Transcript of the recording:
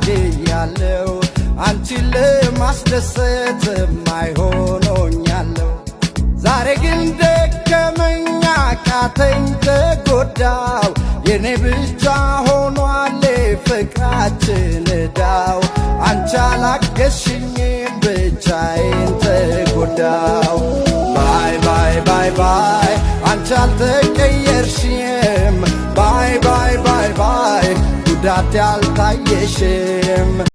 ታግያለው፣ አንቺን ለማስደሰት ማይሆኖኛለሁ። ዛሬ ግን ደከመኝ፣ አቃተኝ፣ ተጎዳው። የኔ ብቻ ሆኗል ፍቅራችን እዳው። አንቺ አላገዝሽኝም፣ ብቻዬን ተጎዳው። Bye bye bye bye፣ አንቺ አልተቀየርሽም። Bye bye bye bye፣ ጉዳት ያልታየሽም።